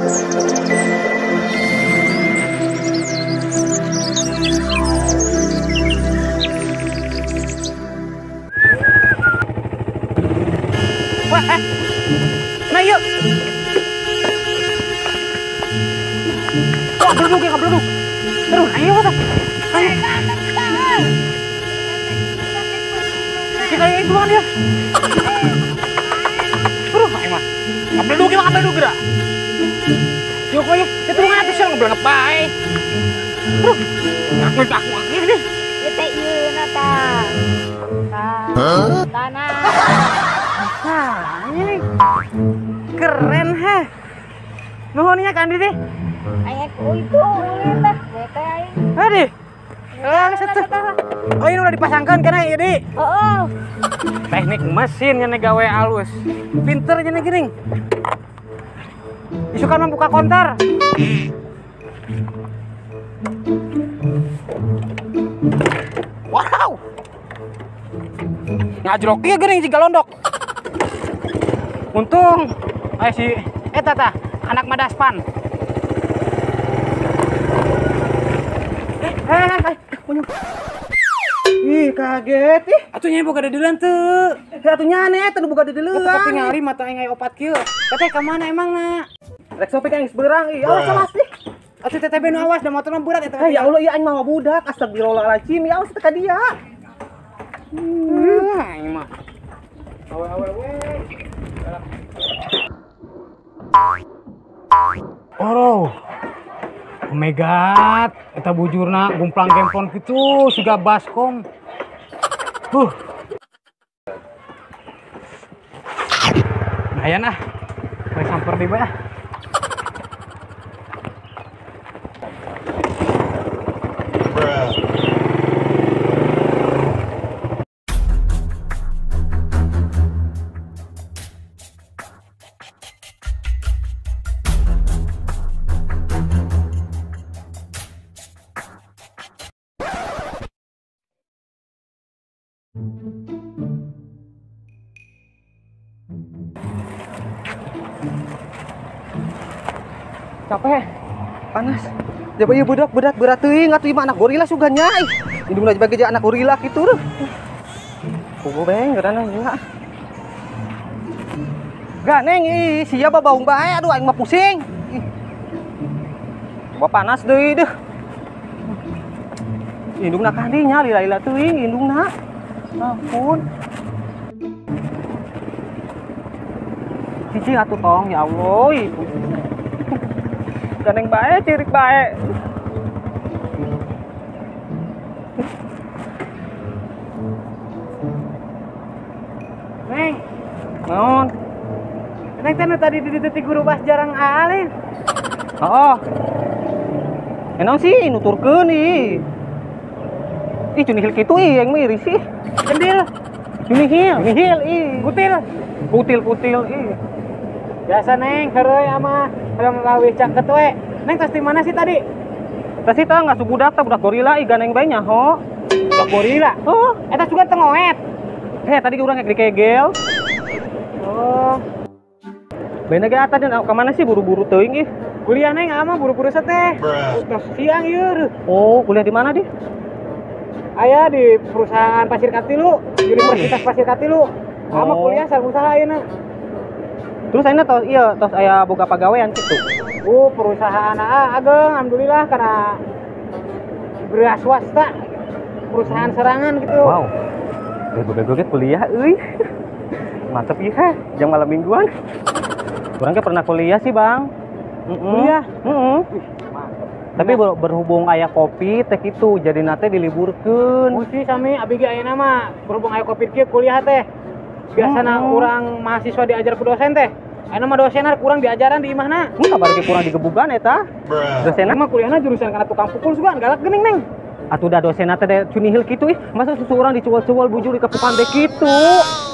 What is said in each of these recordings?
Wah, nah yuk. Kok beleduk ya, beleduk. Terus, ayo kata. Ayo. Kita ini duluan ya. Terus, ayo mah. Beleduk ya, beleduk gerak. Yuk, ayo. Ya turun atuh sih ngebelenep bae. Terus, aku ini. Ieu teh ieu na tah. Tanah. Nah, ini keren heh. Nuhun nya kan Didi. Aing itu ulin teh, bete aing. Hadi. Oh, ini udah dipasangkan kana ieu, Di. Heeh. Teknik mesin nya gawe alus. Pinter nya geuning. Isukan membuka konter. Wow. Ngajrok ieu geuning jiga londok. Untung, ayo si, tata, anak madaspan. Ih, kaget ih. Atuh nya boga dedeuleun teu. Atuh nya aneh teu boga dedeuleun. Ketingali mata aing aya opat kieu. Teteh ka mana emang na? Rek shopping aing beurang ih. Awas awas ih. Atuh teteh benu awas da motor mah berat eta. Ya Allah, ieu aing mah budak. Astagfirullahaladzim, ya awas teh ka dia. Aing mah. Awe-awe we. Oh, oh my god, eta bujurna gumplang gemplon kitu siga baskom. Lumayan ah, boleh samper di ah. Capek, panas. Coba ieu budak berat berat teuing atuh ieu mah anak gorila sugan nya. Ih, indungna bagi anak gorila kitu reuh. Kubu beng geurana gila. Ganeng ih, sia babaung bae aduh aing mah pusing. Ih. Coba panas deui deuh. Indungna ka dinya lila-lila teuing indungna. Ampun. Cicing atuh tong ya Allah. Ih. Ganeng bae, cirik bae. Neng, naon? Neng teh tadi di titik guru bas jarang alin. Oh. Enaon sih nuturkeun ih. Ih cunihil kitu ih yang miris sih. Kendil. Cunihil, cunihil ih. Kutil. Kutil-kutil ih. Biasa Neng, heureuy ama hayang lawih caket we. Neng tas di mana sih tadi? Tas sih tah ngasup budak tah budak gorila ih ganeng bae nyaho. Budak gorila? Oh, eta juga teu ngoet. Tadi urang rek dikegel. Oh. Beuna ge ata dan ka mana sih buru-buru teuing ih? Kuliah Neng ama buru-buru teh. Tos siang ieu. Oh, kuliah di mana di? Aya di perusahaan Pasir Katilu, Universitas Pasir Katilu. Ama kuliah sareng usaha ayeuna. Terus ayeuna tos ieu tos aya boga pagawean kitu. Perusahaan ageng alhamdulillah karena beras swasta, perusahaan serangan gitu. Wow. Bego-bego ge kuliah euy. Mantep ieu heh, jam malam mingguan. Urang ge pernah kuliah sih, Bang. Kuliah? Heeh. Tapi berhubung aya Covid teh kitu, jadi nate diliburkeun. Musi sami abi ge ayeuna mah berhubung aya Covid kieu kuliah teh. Biasana urang mahasiswa diajar ku dosen teh. Ayeuna mah dosenna kurang diajaran di imahna. Kabar ge kurang digebugan eta. Dosenna mah kuliahna jurusan kana tukang pukul sugan galak geuning Neng. Atuh da dosenna teh cunihil kitu ih, masa susu urang dicuwel-cuwel bujur dikepukan teh kitu.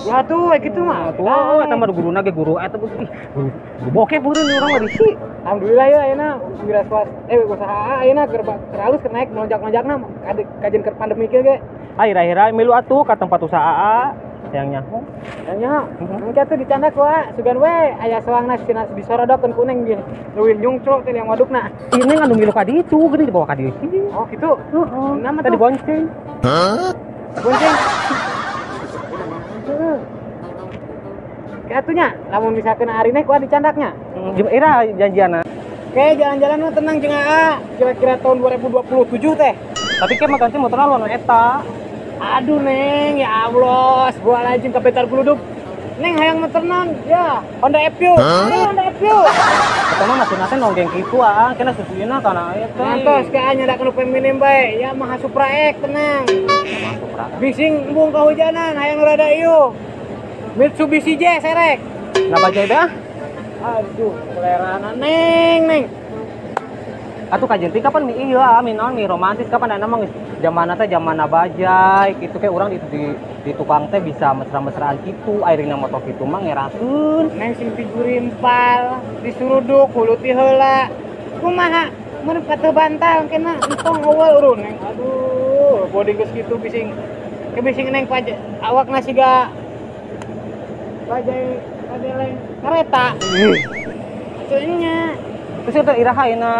Ya tuh kitu mah. Tuh eta mah guruna ge guru eta ih, guru bokeh beureun urang mah disi. Alhamdulillah ya ayeuna wira swasta usaha ayeuna keur alus keur naik melonjak-lonjakna kajen keur pandemi kieu ge. Akhir-akhir milu atuh ka tempat usaha. hayang nyaho. Nyaho. Engke atuh dicandak ku ah, sugan we aya soangna cenah disorodokeun ku Neng ge. Leuwih nyungcrok teh yang wadukna. Ini ngandung milu ka ditu, geuning dibawa ka dieu. Oh, kitu. Heeh. Nama Tadi tuh? Bonceng. Bonceng. Kayak atuh nya, lamun misalkan ari neh ku dicandaknya. Ira janjiana. Oke, jalan-jalan mah tenang jeung aa. Kira-kira tahun 2027 teh. Tapi ke mah ganti motorna lu anu eta. Aduh Neng, ya Allah, sebuah lajim ke Petar Gluduk. Neng hayang motor non, ya Honda FU. Huh? Honda FU. Eta mah maksudna teh nonggeng kitu ah, kena susuina kana eta. Ngantos ka nya da nu minim bae. Ya mah Supra X tenang. Mah Supra. Bising embung kahujanan hayang rada ieu. Mitsubishi J serek. Nah bajai teh ah. Aduh, selerana Neng, Neng. Atuh kajenting kapan mi ieu ah, mi naon mi romantis kapan aya mah geus zamanna teh zamanna bajai kitu ke urang di tukang teh bisa mesra-mesraan kitu, airina motor kitu mah ngerakeun. Neng sing tigurimpal, disuruduk hulu ti heula. Kumaha? Mun pateuh bantal kena entong eueul urun Neng. Aduh, body geus kitu bising. Ke bising Neng paj awakna siga bajai kadeleng kareta. Ih. Atuh nya. Terus itu iraha ayeuna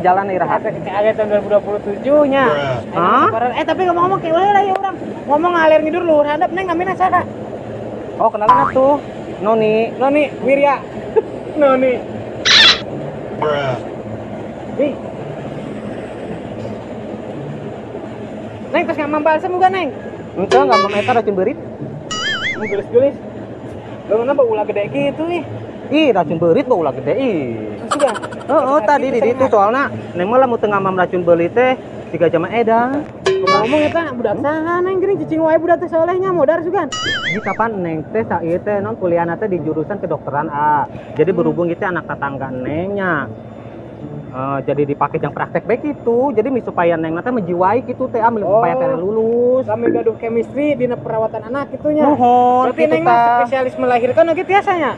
jalan iraha. Ada tahun 2027 nya. Hah? Tapi ngomong-ngomong kayak lah ya orang. Ngomong ngalir ngidur luhur handap Neng namina saha? Oh, kenalan atuh. Noni. Noni Wirya. Noni. Ih. Neng terus ngamam balsem juga Neng. Henteu ngamam eta racun beurit. Mun gelis-gelis. Leungeunna bau ulah gede kitu ih. Ih, racun beurit bau ulah gede ih. Sudah. Heeh, tadi di ditu soalna Neng mah lamun teu ngamam racun beulit teh siga jama edan. Ngomong eta budak saha Neng geuning cicing wae budak teh solehnya modar sugan. Jadi kapan Neng teh sa ieu teh non kuliahna teh di jurusan kedokteran A. Jadi berhubung itu anak tetangga Nengnya. Jadi dipakai yang praktek baik itu. Jadi mi supaya Neng teh menjiwai gitu teh ah, supaya teh lulus. Kami gaduh chemistry dina perawatan anak gitunya. Nuhun, berarti kitu Neng mah spesialis melahirkan oge tiasanya.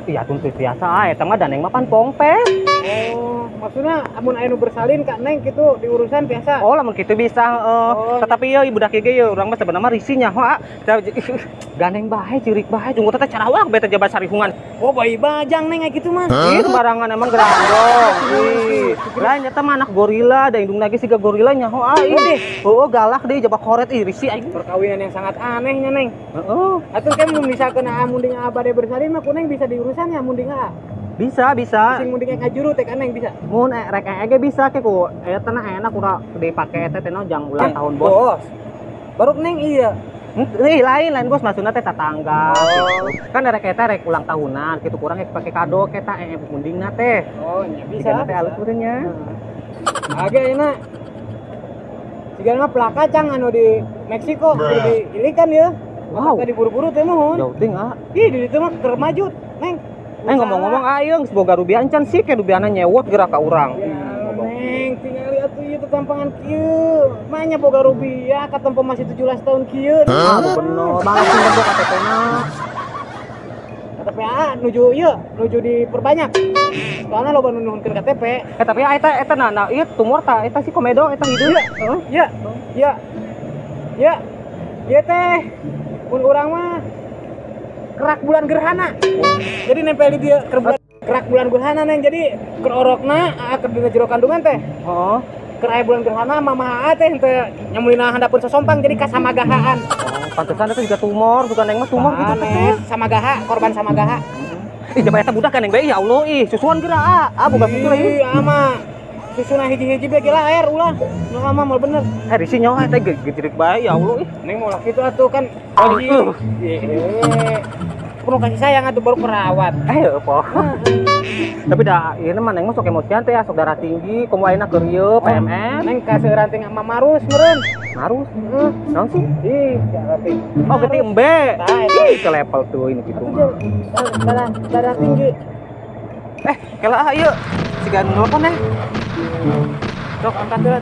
Iya tentu biasa ah, eta mah da Neng mah pan pongpes. Oh, maksudnya amun aya nu bersalin ka Neng kitu diurusan biasa. Oh, lamun kitu bisa heeh. Oh, tetapi ieu budak ieu ge urang mah sebenarnya mah risih nyaho ah. Gandeng bae cirik bae jung teh carawak bae teh jabat sarihungan. Oh, bayi bajang Neng kayak gitu mah. Ih, sembarangan emang gerandong. Ih, lain eta mah anak gorila da indungna ge siga gorila nyaho ah. Ih, heueuh galak deui jaba koret ih risih aing. Perkawinan yang sangat anehnya Neng. Heeh. Atuh kan mun misalkeun aa munding aa bade bersalin mah ku Neng bisa diurusan ya munding aa. Bisa, bisa. Sing munding ngajuru teh ka Neng bisa. Mun rek ge bisa ke ku eta na enak urang dipake eta teh naon jang ulang tahun bos. Bos. Baru Neng iya. Ih, lain bos maksudna teh tetangga. Oh. Gitu. Kan rek eta rek ulang tahunan kitu kurang rek pake kado eta mundingna teh. Oh, nya bisa. Teh alus nya. Age enak. Siga mah pelakacang anu di Meksiko kudu diilikan ya. Wow. Tadi buru-buru teh mohon. Jauh ting ah. Ih, di ditu mah keur maju, Neng. Neng ngomong-ngomong ayeung boga rubian can sih ke rubiana nyewot gerak ka urang. Ya, Neng, tingali atuh ieu tetampangan kieu. Manya boga rupiah katempo masih 17 tahun kieu. Ah, bener. Banget sih boga KTP-na. KTP A nuju ieu, nuju diperbanyak. Soalnya loba nu nuhunkeun KTP. Tapi eta eta nah ieu tumor ta eta si komedo eta hideung. Heeh. Iya. Iya. Iya. Ieu teh mun urang mah kerak bulan gerhana. Jadi nempel di dia kerak bulan gerhana Neng. Jadi keur orokna keur dina jero kandungan teh. Heeh. Keur aya bulan gerhana mama aa teh henteu nyamulina handapeun sosompang jadi kasamagahaan. Oh, pantesan eta juga tumor, bukan Neng mah tumor gitu teh. Samagaha, korban samagaha. Ih, jaba eta budak kan Neng bae ya Allah ih, susuan geura ah. Ah boga susu lagi. Ih, ama susuna hiji-hiji bae gila air ulah. Nu ama moal bener. Eh risih nyawa eta gejerik bae ya Allah ih. Neng moal kitu atuh kan. Oh, ih. Penuh kasih sayang atuh baru perawat. Apa? Tapi dah ieu mah Neng mah sok emosian teh ya, sok darah tinggi, komo ayeuna keur ieu PMS. Neng kaseuran teh sama Marus meureun. Marus? Heeh. Naon sih? Ih, darah tinggi. Oh, getih embe. Ih, ke level tuh ini gitu mah. Darah tinggi. Kela ah ieu. Siga nelpon Neng. Sok angkat heula.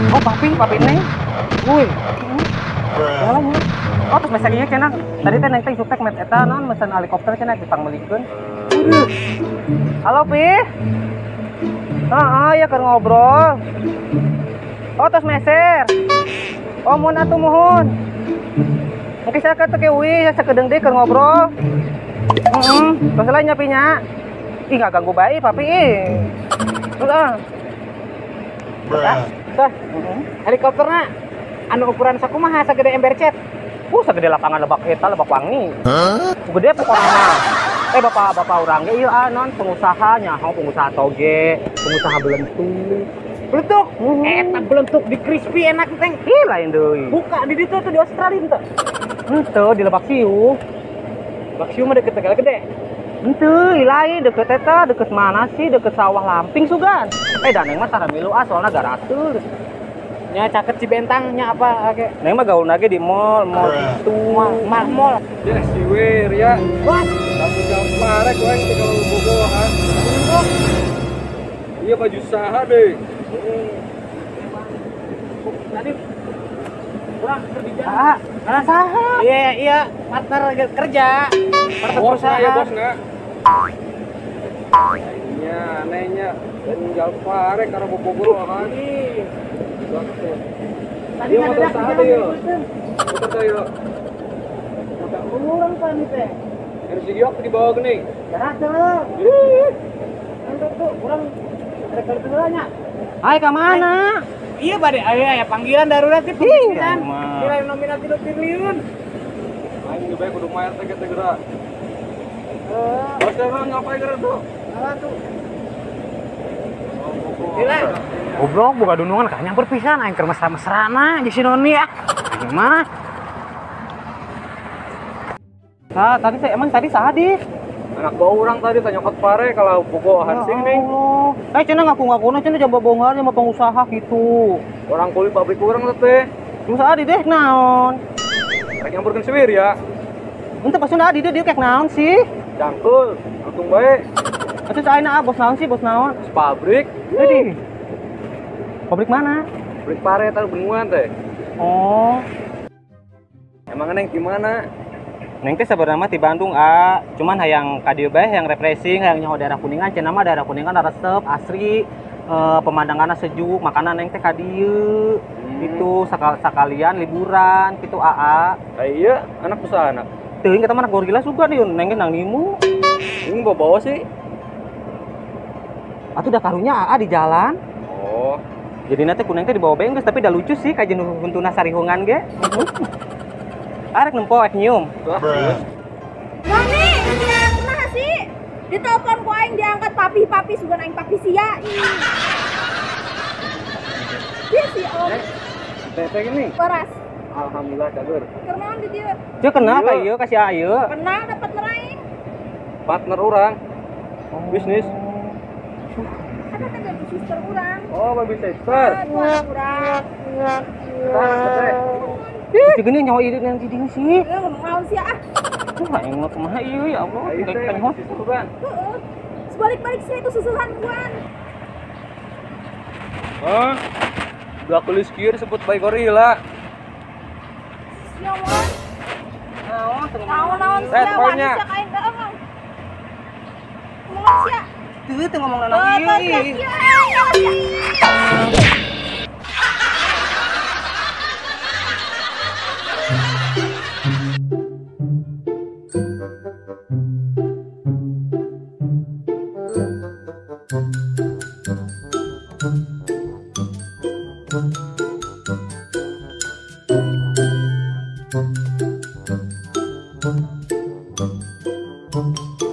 Oh, papi Neng. Wih. Jalannya. Oh, terus mesegnya cenah. Tadi teh Neng teh isuk teh met eta naon mesen helikopter cenah dipangmeulikeun. Halo, Pi. Heeh, ya keur ngobrol. Oh, terus meser. Oh, mun atuh muhun. Mungkin saya ke teh uih, sakedeung deui keur ngobrol. Heeh, tos lah nyapinya. Ih, nggak ganggu bae papi ih. Terus ah. Tah, helikopterna anu ukuran sakumaha sagede ember cat. Sagede lapangan Lebak eta Lebak Wangi. Gede pokokna. Bapak-bapak urang ge ieu ah non pengusaha nyaho pengusaha toge, pengusaha belentuk. Belentuk. Eta belentuk di crispy enak teh. Ih, lain deui. Buka di ditu tuh di Australia henteu. Henteu di Lebak Siu. Lebak Siu mah deket Tegal Gede. Henteu, lain deket eta, deket mana sih? Deket sawah Lamping sugan. Da neng mah tara milu ah soalna garateus. Nya caket Cibentang nya apa oke. Neng mah gaulna ge di mall, mall itu, mall. Ya si Wir ya. Wah, tanggung jawab parek wae teh kalau bobogohan. Iya baju saha deh. Tadi kurang kerja. Ah, saha? Iya, iya, partner kerja. Partner bosna perusahaan. Ya bosna. Iya, anehnya tanggung jawab parek karena bobogohan. Tadi ada saha deh. Motor teh yo. Motor urang pan teh. Harus digiok di bawah geuning. Ya teu. Atuh tuh urang rek heula nya. Hai ka mana? Iya bade aya panggilan darurat sih panggilan. Nilai nominal 3 triliun. Aing ge bae kudu mayar teh geura. Heeh. Bos emang ngapain geura tuh? Salah tuh. Gila. Goblok boga dunungan kah nyamper pisan aing keur mesra-mesrana jeung si Noni ah. Gimana? Nah, tadi saya emang tadi saha di? Anak bau orang tadi tanya nyokot pare kalau bogohan sing nih. Cenah ngaku-ngakuna cenah jaba bohongan sama pengusaha gitu. Orang kuli pabrik urang teh. Pengusaha di deh naon? Rek nyamperkeun si Wir ya. Henteu pasuna adi deh dia kayak naon sih? Cangkul, untung bae. Atuh ayeuna ah bos naon sih, bos naon? Pabrik. Jadi. Pabrik mana? Pabrik pare tahu benguan teh. Oh. Emang neng gimana? Neng teh sebenarnya mah di Bandung ah, cuman hayang ka dieu bae hayang refreshing, hayang nyaho daerah Kuningan, cenah mah daerah Kuningan resep, asri, pemandanganna sejuk, makanan neng teh ka dieu. Itu sakalian liburan gitu aa. Iya, anak usaha anak. Teuing kita mah anak gorila suka nih, neng ge nang nimu. Ini bawa-bawa sih. Atuh dah karunya aa di jalan. Oh. Jadi nanti kuneng teh dibawa bengges tapi dah lucu sih kayak jenuh huntuna sarihungan ge. Arek nempo ek nyium. Noni, kumaha sih? Ditelepon ku aing diangkat papi-papi sugan aing papi sia. Iya sih om. Teteh ini. Waras. Alhamdulillah cagur. Keur naon di dieu? Ceu kenal ka ieu ka si ieu? Kenal dapat neraing. Partner urang. Bisnis. Ada teh baby sister urang. Oh, baby sister. Urang. Tah, Ceu geuning nyawa ieu yang di dieu sih. Ieu ngomong naon sia ah. Tuh aing mah kumaha ieu ya Allah. Heeh. Sebalik-balik sia itu susuhan buan. Hah? Udah kulis kieu disebut bayi gorila. Sia wan. Naon naon sia wani sia kain heeh. Ngomong sia. Teu teu ngomong naon ieu. Thank you.